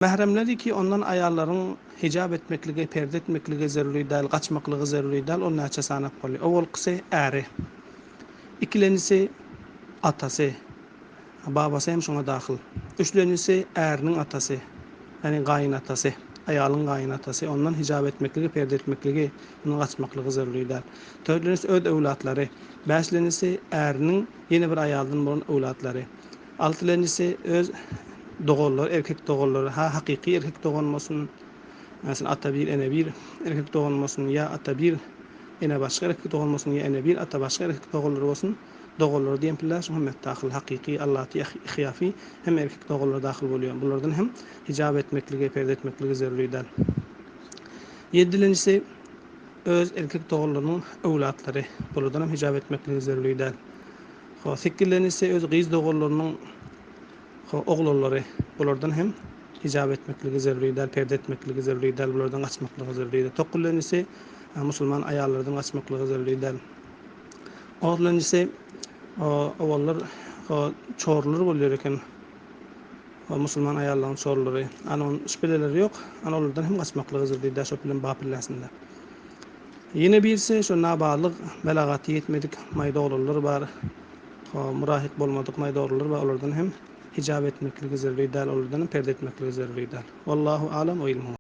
Mähremleri ki ondan aýallaryň hijap etmekligi, perde etmekligi zeruri däl, gaçmaklygy zeruri däl, ol näçe sanap bolýar. Owalkysy äri. Ikilenjisi atasy. Babasy hem şoňa dahyl. Üçlenjisi äriniň atasy, ýagny gaýynatasy, aýalyň gaýynatasy, ondan hijap etmekligi, perde etmekligi, ondan gaçmaklygy zeruri däl. Dördlenjisi öz öwlatlary. Bäşlenjisi äriniň ýene bir aýaldan bolan öwlatlary. Altylenjisi öz doganlary, erkek doganlary, ha hakyky erkek dogan bolsun, meselem ata bir, ene bir erkek dogan bolsun, ýa ata bir, ene başga erkek dogan bolsun, ýa ene bir, ata başga erkek doganlary bolsun, doganlary diýen pille şuň hemmesi dahyl, hakyky, allaty, ihýafy hemme erkek doganlar dahyl bolýar. Bulardan hem hijap etmekligi, perde etmekligi zeruri däl. Ýedilenjisi öz erkek doganlarynyň öwlatlary, bulardan hem hijap etmekligi zeruri däl. Ho, sekizlenjisi öz gyz doganlarynyň ho, oglanlary. Bulardan hem hijap etmekligi zeruri däl, perde etmekligi zeruri däl, bulardan gaçmaklygy zeruri däl. Dokuzlenjisi musulman aýallardan gaçmaklygy zeruri däl. Onlenjisi owallar ho, çorlular bolýar eken. Ho, musulman aýallaryň çorlulary. Ana, onuň şübheleleri ýok. Ana, olardan hem gaçmaklygy zeruri däl, şo bilen bap illäsinde. Ýene birisi şo nabalyg, belagaty ýetmedik maýda oglanlar bar, murahyk bolmadyk maýda oglanlar bar, olardan hem hijap etmekligi zeruri däl, olardan hem perde etmekligi zeruri däl. Wallahu alam we ilmuhu.